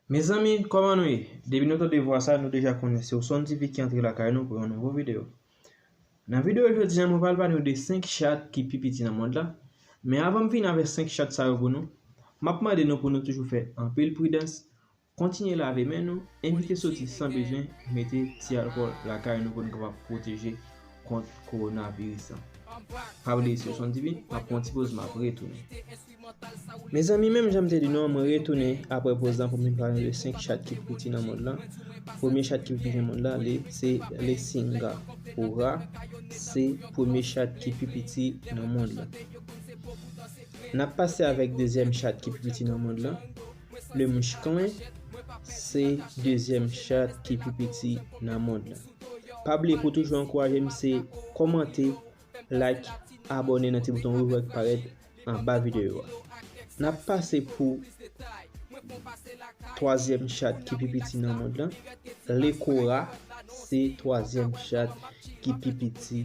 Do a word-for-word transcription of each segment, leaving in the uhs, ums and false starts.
Mezanmi, kòman nou ye? Depi nou tande vwa sa, nou deja konnen se Osonn T V ki antre lakay nou pou yon nouvo videyo. Nan videyo jodi a, mwen pral pale nou de senk chat ki pi piti nan mond lan. Men avan m vini avèk senk chat sa yo pou nou, m ap mande nou pou nou toujou fè anpil pridans, kontinye lave men nou, evite soti san bezwen, mete ti alkòl lakay nou pou nou kapab pwoteje kont kowonaviris lan. Pa bliye se Osonn T V, m ap pran yon ti poz, m ap retounen. Mezanmi, menm jan m te di nou an, mwen retounen apre poz lan pou m vin pale de senk chat ki pi piti nan mond lan. Premye chat ki pi piti nan mond lan, li se le Singapora, se premye chat ki pi piti nan mond lan. N ap pase avèk dezyèm chat ki pi piti nan mond lan, le Mouchklen, se dezyèm chat ki pi piti nan mond lan. Pa bliye pou toujou ankouraje m, se kòmante, like, abòne nan ti bouton wouj wè k parèt anba videyo a. N ap pase pou twazyèm chat ki pi piti nan mond lan. Le Kora, se twazyèm chat ki pi piti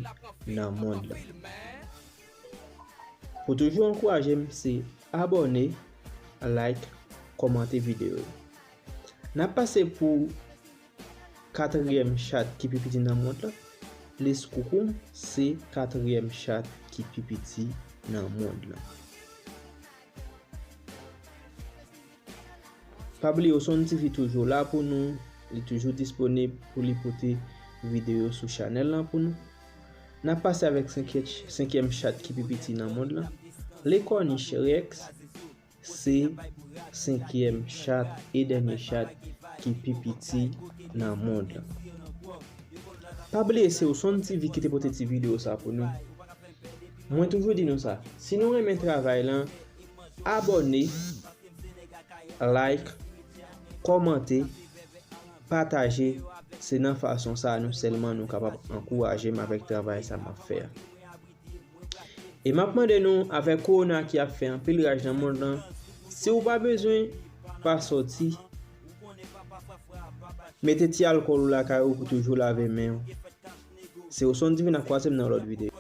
nan mond lan. Pou toujou ankouraje m, se abòne, like, kòmante videyo yo. N ap pase pou katriyèm chat ki pi piti nan mond lan. Le Skoukoum, se katriyèm chat ki pi piti nan mond lan. Pa bliye, Osonn T V toujou la pou nou, li toujou disponib pou li pote videyo sou chanèl lan pou nou. N ap pase avèk senkyèm, senkyèm chat ki pi piti nan mond lan. Le Cornish Rex, se senkyèm chat e dènye chat ki pi piti nan mond lan. Pa bliye, se Osonn T V ki te pote ti videyo sa pou nou. Mwen toujou di nou sa, si nou renmen travay lan, abòne, like, kòmante, pataje. Se nan fason sa a nou sèlman nou kapab ankouraje m avèk travay sa m ap fè a. E m ap mande nou, avèk kowona ki ap fè anpil raj nan mond lan, si w pa bezwen, pa sòti. Mete ti alkòl ou lakay ou pou toujou lave men w. Se Osonn T V, n ap kwaze m nan lòt videyo.